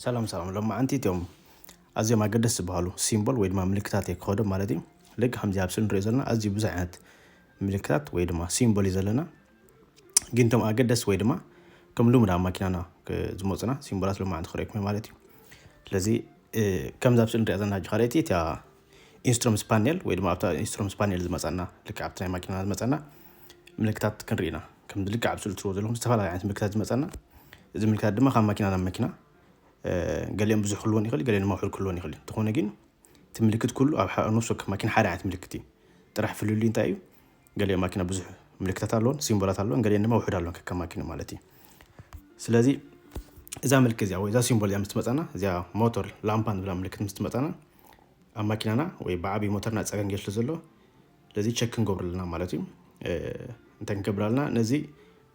ሰላም ሰላም፣ ሎማዓንቲ እቲኦም ኣዝዮም ኣገደስ ዝበሃሉ ሲምቦል ወይ ድማ ምልክታት እየ ክኸዶ ማለት እዩ። ልክ ከምዚ ኣብ ስእሊ ንሪኦ ዘለና ኣዝዩ ብዙሕ ዓይነት ምልክታት ወይ ድማ ሲምቦል እዩ ዘለና። ግን እቶም ኣገደስ ወይ ድማ ከም ልሙድ ኣብ ማኪናና ክ- ዝመፁና ሲምቦላት ሎማዓንቲ ክርእየኩም ማለት እዩ። ስለዚ እ፣ ከምዚ ኣብ ስእሊ ንሪኣ ዘለና ሕጂ ካልኣይቲ እቲያ ኢንስትሩምስ ፓኔል ወይ ድማ ኣብታ ኢንስትሩምስ ፓኔል ዝመፀና ልክዕ ኣብቲ ናይ ማኪናና ዝመፀና ምልክታት ክንርኢ ኢና። ከም ልክዕ ኣብ ስእሊ ትሪእዎ ዘለኹም ዝተፈላለዩ ዓይነት ምልክታት ዝመፀና። እዚ ምልክታት ድማ ካብ ማኪና ናብ ማኪና ገሊኦም ብዙሕ ክልወን ይኽእል፣ ገሊኦም ድማ ውሑድ ክልወን ይኽእል። እንተኾነ ግን እቲ ምልክት ኩሉ ኣብ ሓደ ነፍሲ ወከፍ ማኪና ሓደ ዓይነት ምልክት እዩ። ጥራሕ ፍልልዩ እንታይ እዩ? ገሊኦም ማኪና ብዙሕ ምልክታት ኣለዎን ሲምቦላት ኣለዎን፣ ገሊኦም ድማ ውሑድ ኣለዎን ከከም ማኪና ማለት እዩ። ስለዚ እዛ ምልክት እዚኣ ወይ እዛ ሲምቦል እዚኣ ምስ ትመፃና፣ እዚኣ ሞተር ላምፓ ንብላ ምልክት ምስ ትመፃና ኣብ ማኪናና ወይ ብዓቢ ሞተርና ፀገም ገይሩ ስለ ዘሎ ስለዚ ቸክ ክንገብሩ ኣለና ማለት እዩ። እንታይ ክንገብር ኣለና? ነዚ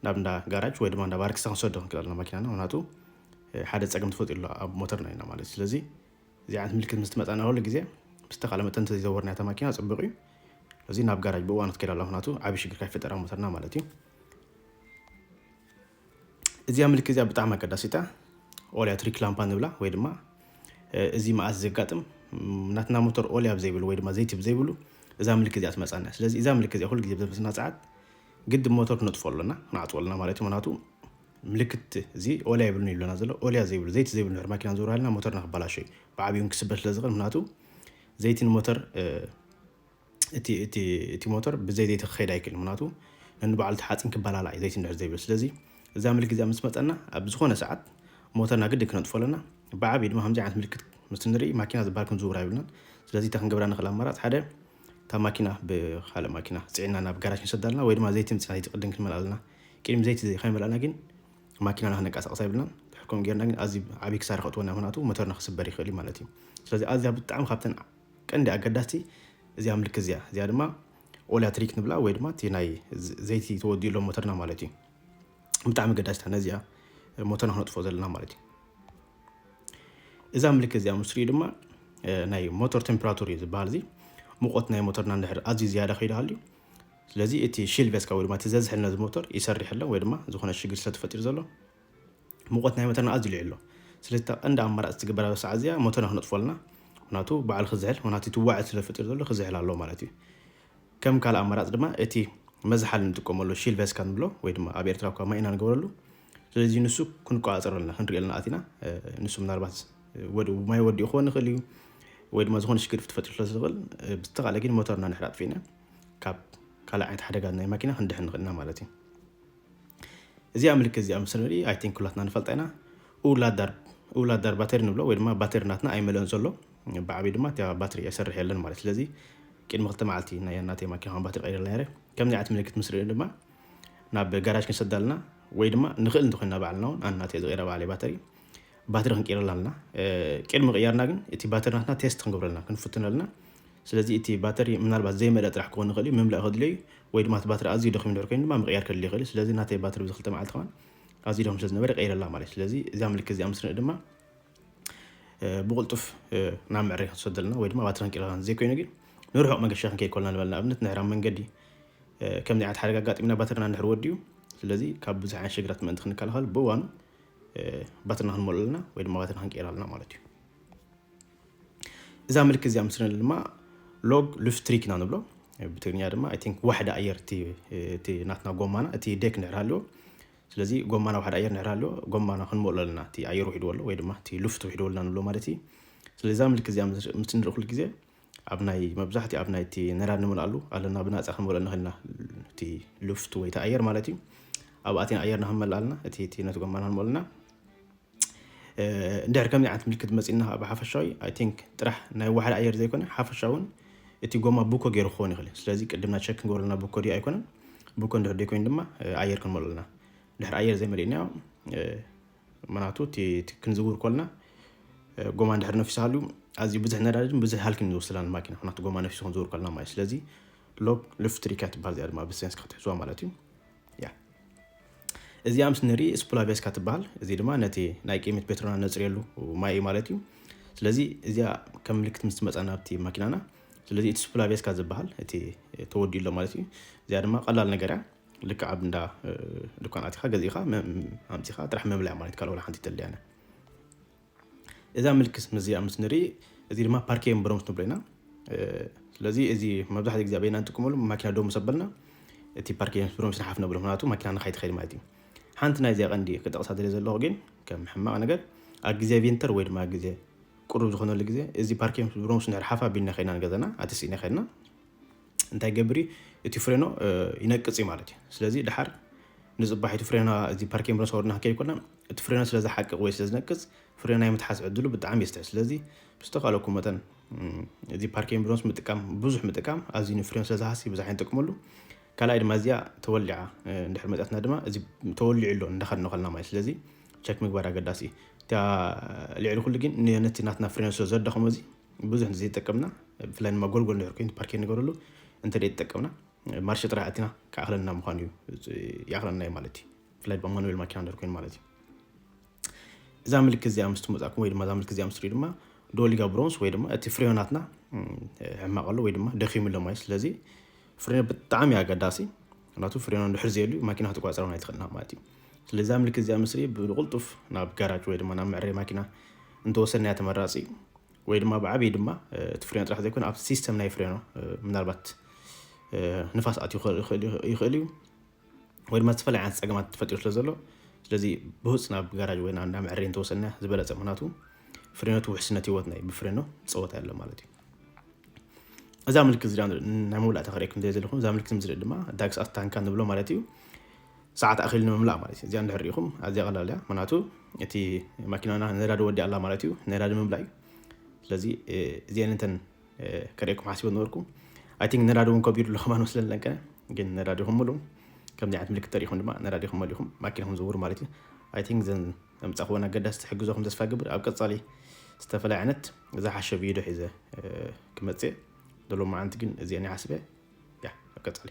ናብ እንዳ ጋራጅ ወይ ድማ እንዳ ባርክሳ ክንሰዶ ክንክእል ኣለና ማኪናና። ምክንያቱ ሓደ ፀገም ተፈጢሩ ኣሎ ኣብ ሞተርና ኢና ማለት እዩ። ስለዚ እዚ ዓይነት ምልክት ምስ ትመፃና ኩሉ ግዜ ብዝተኻለ መጠን እንተዘይዘወርና እታ ማኪና ፅቡቕ እዩ። ስለዚ ናብ ጋራጅ ብእዋኑ ክትከይድ ኣላ፣ ምክንያቱ ዓብዪ ሽግር ካይፈጠራ ሞተርና ማለት እዩ። እዚኣ ምልክት እዚኣ ብጣዕሚ ኣገዳሲታ ኦልያ ትሪክ ላምፓ ንብላ ወይ ድማ እዚ መዓስ ዘጋጥም ናትና ሞተር ኦልያ ብዘይብሉ ወይ ድማ ዘይቲ ብዘይብሉ እዛ ምልክት እዚኣ ትመፃና። ስለዚ እዛ ምልክት እዚኣ ኩሉ ግዜ ብዘበስና ሰዓት ግዲ ሞተር ክነጥፎ ኣለና፣ ክንዓፅዎ ኣለና ማለት እዩ። ምክንያቱ ምልክት እዚ ኦልያ ይብሉን ይብለና ዘሎ ኦልያ ዘይብሉ ዘይቲ ዘይብሉ ድሕር ማኪና ዝውርሃልና ሞተርና ክበላሾ እዩ። ብዓብዩን ክስበር ስለ ዝኽእል ምክንያቱ ዘይቲ ንሞተር እቲ እቲ እቲ ሞተር ብዘይ ዘይቲ ክኸይድ ኣይክእል ምክንያቱ ነንባዕሉ እቲ ሓፂን ክበላላ እዩ ዘይቲ እንድሕር ዘይብሉ። ስለዚ እዛ ምልክት እዚኣ ምስ መፀና ኣብ ዝኾነ ሰዓት ሞተርና ግዲ ክነጥፎ ኣለና። ብዓብዩ ድማ ከምዚ ዓይነት ምልክት ምስ ንርኢ ማኪና ዝበሃል ክንዝውር ኣይብልናን። ስለዚ እታ ክንገብራ ንኽእል ኣማራፅ ሓደ እታ ማኪና ብካልእ ማኪና ፅዒና ናብ ጋራጅ ክንሰዳ ኣለና ወይ ድማ ዘይቲ ምፅና ዘይቲ ቅድም ክንመልኣ ኣለና። ቅድሚ ዘይቲ ከይመልኣና ግን ማኪናና ክነንቀሳቐስ ኣይብልናን። ድሕር ከምኡ ጌርና ግን ኣዝዩ ዓብዪ ክሳራ ከእትወና ምክንያቱ ሞተርና ክስበር ይኽእል እዩ ማለት እዩ። ስለዚ ኣዝያ ብጣዕሚ ካብተን ቀንዲ ኣገዳስቲ እዚኣ ምልክት እዚኣ እዚኣ ድማ ኦልያ ትሪክ ንብላ ወይ ድማ እቲ ናይ ዘይቲ ተወዲኡ ኣሎ ሞተርና ማለት እዩ። ብጣዕሚ ኣገዳስታ ነዚኣ ሞተርና ክነጥፎ ዘለና ማለት እዩ። እዛ ምልክት እዚኣ ምስ ሪኡ ድማ ናይ ሞተር ቴምፕራቱር እዩ ዝበሃል። እዚ ሙቆት ናይ ሞተርና እንድሕር ኣዝዩ ዝያዳ ከይዱ ሃልዩ ስለዚ እቲ ሺል ቬስካ ወይ ድማ እቲ ዘዝሕል ነዚ ሞተር ይሰርሕ ኣሎ ወይ ድማ ዝኾነ ሽግር ስለ ተፈጢሩ ዘሎ ሙቐት ናይ ሞተርና ኣዝዩ ልዒሉ ኣሎ። ስለዚ እታ ቀንዲ ኣማራፂ ትግበር ኣብ ሰዓት እዚኣ ሞተርና ክነጥፎ ኣለና። ምክንያቱ ባዕሉ ክዝሕል ምክንያቱ እቲ ዋዕል ስለ ፈጢሩ ዘሎ ክዝሕል ኣለዎ ማለት እዩ። ከም ካልእ ኣማራፂ ድማ እቲ መዝሓል ንጥቀመሉ ሺል ቬስካ ንብሎ ወይ ድማ ኣብ ኤርትራ እኳ ማይ ኢና ንገብረሉ። ስለዚ ንሱ ክንቆፃፀሮ ኣለና ክንሪኦ ኣለና ኣቲና ንሱ ምናልባት ማይ ወዲኡ ክኾን ይኽእል እዩ ወይ ድማ ዝኾነ ሽግር ክትፈጥር ስለ ዝኽእል ብዝተኻለ ግን ሞተርና ንሕር ኣጥፊእና ካብ ካልእ ዓይነት ሓደጋ ናይ ማኪና ክንድሕን ንኽእል ኢና ማለት እዩ። እዚኣ ምልክት እዚኣ ምስ ንርኢ ኣይ ቲንክ ኩላትና ንፈልጣ ኢና። ኡላዳር ባተሪ ንብሎ ወይ ድማ ባተሪ ናትና ኣይመለእን ዘሎ ብዓብዩ ድማ እቲ ባትሪ ኣይሰርሕ የለን ማለት ስለዚ ቅድሚ ክልተ መዓልቲ ናይ ናተይ ማኪና ከም ባትሪ ቀይረላ ነረ ከምዚ ዓይነት ምልክት ምስ ርኢ ድማ ናብ ጋራጅ ክንሰዳ ኣለና ወይ ድማ ንኽእል እንተኮይና ባዕልና እውን ኣናተይ ዝቀይራ ባዕለይ ባተሪ ባትሪ ክንቀይረላ ኣለና። ቅድሚ ቅያርና ግን እቲ ባትሪ ናትና ቴስት ክንገብረልና ክንፍትነልና ስለዚ እቲ ባተሪ ምናልባት ዘይመልአ ጥራሕ ክኾን ይኽእል እዩ ምምላእ ከድልዮ እዩ ወይ ድማ እቲ ባትሪ ኣዝዩ ደኺሙ ድሕር ኮይኑ ድማ ምቕያር ከድልዮ ይኽእል እዩ ስለዚ ናተይ ባትሪ ብዚ ክልተ መዓልቲ ከማን ኣዝዩ ደኺሙ ስለ ዝነበረ ቀይረላ ማለት እዩ ስለዚ እዛ ምልክት እዚኣ ምስ ንርኢ ድማ ብቕልጡፍ ናብ መዕረይ ክትሰደልና ወይ ድማ ባትሪ ክንቀይረላ ዘይኮይኑ ግን ንርሑቕ መገሻ ክንከይድ ኮልና ንበል ንኣብነት ንሕራ መንገዲ ከምዚ ዓይነት ሓደጋ ኣጋጢምና ባትርና እንድሕር ወዲኡ ስለዚ ካብ ብዙሕ ዓይነት ሽግራት ምእንቲ ክንከላኸል ብእዋኑ ባትርና ክንመልኦ ኣለና ወይ ድማ ባትርና ክንቀይር ኣለና ማለት እዩ። እዛ ምልክት እዚኣ ምስ ንርኢ ድማ ሎግ ሉፍትሪክ ኢና ንብሎ ብትግርኛ ድማ ኣይ ቲንክ ዋሕዲ ኣየር እቲ ናትና ጎማና እቲ ዴክ እንድሕር ሃልዎ ስለዚ ጎማና ዋሕዲ ኣየር እንድሕር ሃልዎ ጎማና ክንመልኦ ኣለና እቲ ኣየር ውሒድዎ ኣሎ ወይ ድማ እቲ ሉፍት ውሒድዎ ኣለና ንብሎ ማለት እዩ። ስለዚ እዛ ምልክት እዚኣ ምስ ንርኢ ኩሉ ግዜ ኣብ ናይ መብዛሕትኡ ኣብ ናይቲ ነዳዲ ንመልኣሉ ኣለና ብናፃ ክንመልኦ ንኽእል ኢና እቲ ሉፍት ወይ እቲ ኣየር ማለት እዩ። ኣብኡ ኣቲና ኣየርና ክንመልእ ኣለና እቲ እቲ ነቲ ጎማና ክንመልኦ ኣለና። እንድሕር ከምዚ ዓይነት ምልክት መፂና ኣብ ሓፈሻዊ ኣይ ቲንክ ጥራሕ ናይ ዋሕዲ ኣየር ዘይኮነ ሓፈሻ እውን እቲ ጎማ ቡኮ ገይሩ ክኸውን ይኽእል እዩ። ስለዚ ቅድምና ቸክ ክንገብረልና ቡኮ ድዩ ኣይኮነን ቡኮ እንድሕር ደይኮይኑ ድማ ኣየር ክንመልኦ ኣለና። እንድሕር ኣየር ዘይመሊእናዮ ምክንያቱ እቲ ክንዝውር ከለና ጎማ እንድሕር ነፊሱ ሃልዩ ኣዝዩ ብዙሕ ነዳድን ብዙሕ ሃልክን ዝወስደልና ማኪና ምክንያቱ ጎማ ነፊሱ ክንዝውር ከለና ማለት ስለዚ ሎግ ሉፍትሪካ ትበሃል እዚኣ ድማ ብሴንስ ክትሕዝዋ ማለት እዩ። ያ እዚኣ ምስ ንርኢ ስፑላቬስካ ትበሃል እዚ ድማ ነቲ ናይ ቅድሚት ቤትሮና ነፅርየሉ ማይ እዩ ማለት እዩ። ስለዚ እዚኣ ከም ምልክት ምስ ትመፃ ናብቲ ማኪናና ስለዚ እቲ ስፑላቬስካ ዝበሃል እቲ ተወዲኡ ኣሎ ማለት እዩ። እዚኣ ድማ ቀላል ነገር እያ። ልክዕ ኣብ እንዳ ድኳን ኣቲኻ ገዚእኻ ኣምፂኻ ጥራሕ ምምላእ ማለት ካልእ ሓንቲ ተልያነ እዛ ምልክት ምዚኣ ምስ ንርኢ፣ እዚ ድማ ፓርኪየን ብሮምስ ንብሎ ኢና። ስለዚ እዚ መብዛሕትኡ ግዜ ኣበይና ንጥቀመሉ? ማኪና ደው ምስ ኣበልና እቲ ፓርኪየን ብሮምስ ንሓፍ ነብሎ፣ ምክንያቱ ማኪና ንኸይትኸይድ ማለት እዩ። ሓንቲ ናይዚኣ ቀንዲ ክጠቕሳ ደልየ ዘለኹ ግን ከም ሕማቕ ነገር፣ ኣብ ግዜ ቪንተር ወይ ድማ ኣብ ግዜ ቁሩብ ዝኾነሉ ግዜ፣ እዚ ፓርኪየን ብሮምስ ንድሕር ሓፍ ኣቢልና ኸይና ንገዛና ኣተስኢና ኸይና፣ እንታይ ገብር እዩ? እቲ ፍሬኖ ይነቅጽ እዩ ማለት እዩ። ስለዚ ድሓር ንጽባሕ እቲ ፍሬና፣ እዚ ፓርኪየን ብሮምስ ወርድና ከይኮና፣ እቲ ፍሬኖ ስለ ዝሓቅቕ ወይ ስለ ዝነቅጽ፣ ፍሬና ናይ ምትሓዝ ዕድሉ ብጣዕሚ የስተሕ። ስለዚ ብዝተኻለኩም መጠን እዚ ፓርኪየን ብሮምስ ምጥቃም፣ ብዙሕ ምጥቃም ኣዝዩ ንፍሬኖ ስለ ዝሃሲ ብዙሕ ኣይንጥቀመሉ። ካልኣይ ድማ እዚኣ ተወሊዓ እንድሕር መፅኣትና ድማ፣ እዚ ተወሊዑ ኣሎ እንዳኸድና ከለና ማለት። ስለዚ ቸክ ምግባር ኣገዳሲ እዩ። እታ ልዕሊ ኩሉ ግን ነቲ ናትና ፍሬኖ ስለ ዘዳኸሞ፣ እዚ ብዙሕ ዘይጠቀምና፣ ብፍላይ ድማ ጎልጎል እንድሕር ኮይኑ ፓርኪንግ ንገረሉ እንተ ዘይተጠቀምና፣ ማርሽ ጥራሕ ኣቲና ክኣኽለና ምዃኑ እዩ፣ ይኣኽለና እዩ ማለት እዩ። ብፍላይ ድማ ማኑዌል ማኪና እንድሕር ኮይኑ ማለት እዩ። እዛ ምልክት እዚኣ ምስ ትመጻኩም ወይ ድማ እዛ ምልክት እዚኣ ምስ ትሪኡ ድማ፣ ዶሊጋ ብሮንስ ወይ ድማ እቲ ፍሬዮ ናትና ሕማቕ ኣሎ ወይ ድማ ደኺሙ ኣሎ ማለት። ስለዚ ፍሬዮ ብጣዕሚ ኣገዳሲ፣ ምክንያቱ ፍሬዮ እንድሕር ዘየሉ ማኪና ክትቋጸር ኣይትኽእልና ማለት እዩ። ስለዚ እዛ ምልክት እዚኣ ምስ ትሪኡ ብቕልጡፍ ናብ ጋራጅ ወይ ድማ ናብ መዕረይ ማኪና እንተወሰድናያ ተመራጺ እዩ። ወይ ድማ ብዓብዪ ድማ እቲ ፍሬኖ ጥራሕ ዘይኮነ ኣብ ሲስተም ናይ ፍሬኖ ምናልባት ንፋስ ኣትዩ ይኽእል እዩ፣ ወይ ድማ ዝተፈላለዩ ዓይነት ፀገማት ተፈጢሩ ስለ ዘሎ፣ ስለዚ ብሁፅ ናብ ጋራጅ ወይ ናብ መዕረይ እንተወሰድና ዝበለፀ፣ ምክንያቱ ፍሬኖ እቲ ውሕስነት ህይወትና እዩ ብፍሬኖ ዝፀወት ኣሎ ማለት እዩ። እዛ ምልክት እዚ ናይ መውላእታ ከርእየኩም እንተ ዘለኹም፣ እዛ ምልክት ምስ ድማ ዳግስ ኣስታንካ ንብሎ ማለት እዩ። ሰዓት ኣኺሉ ንምምላእ ማለት እዩ። እዚኣ እንድሕር ሪኢኹም ኣዝያ ቀላል እያ፣ ምክንያቱ እቲ ማኪናና ነዳዲ ወዲኣ ኣላ ማለት እዩ። ነዳዲ ምምላእ እዩ። ስለዚ እዚአን እንተን ከርእየኩም ሓሲበ ነበርኩ። ኣይ ቲንክ ነዳዲ እውን ከቢዱ ኣሎ ከማን መስለለንከ፣ ግን ነዳዲ ክምሉ ከምዚ ዓይነት ምልክት ተሪኢኹም ድማ ነዳዲ ክመሊኹም ማኪናኹም ዝውሩ ማለት እዩ። ኣይ ቲንክ ዘን ዘምፃእክወን ኣገዳሲ ትሕግዞኹም ተስፋ ግብር። ኣብ ቀፃሊ ዝተፈላለዩ ዓይነት ዝሓሸ ቪዲዮ ሒዘ ክመፅእ ዘሎ መዓንቲ ግን እዚአን ይሓስበ። ያ ኣብ ቀፃሊ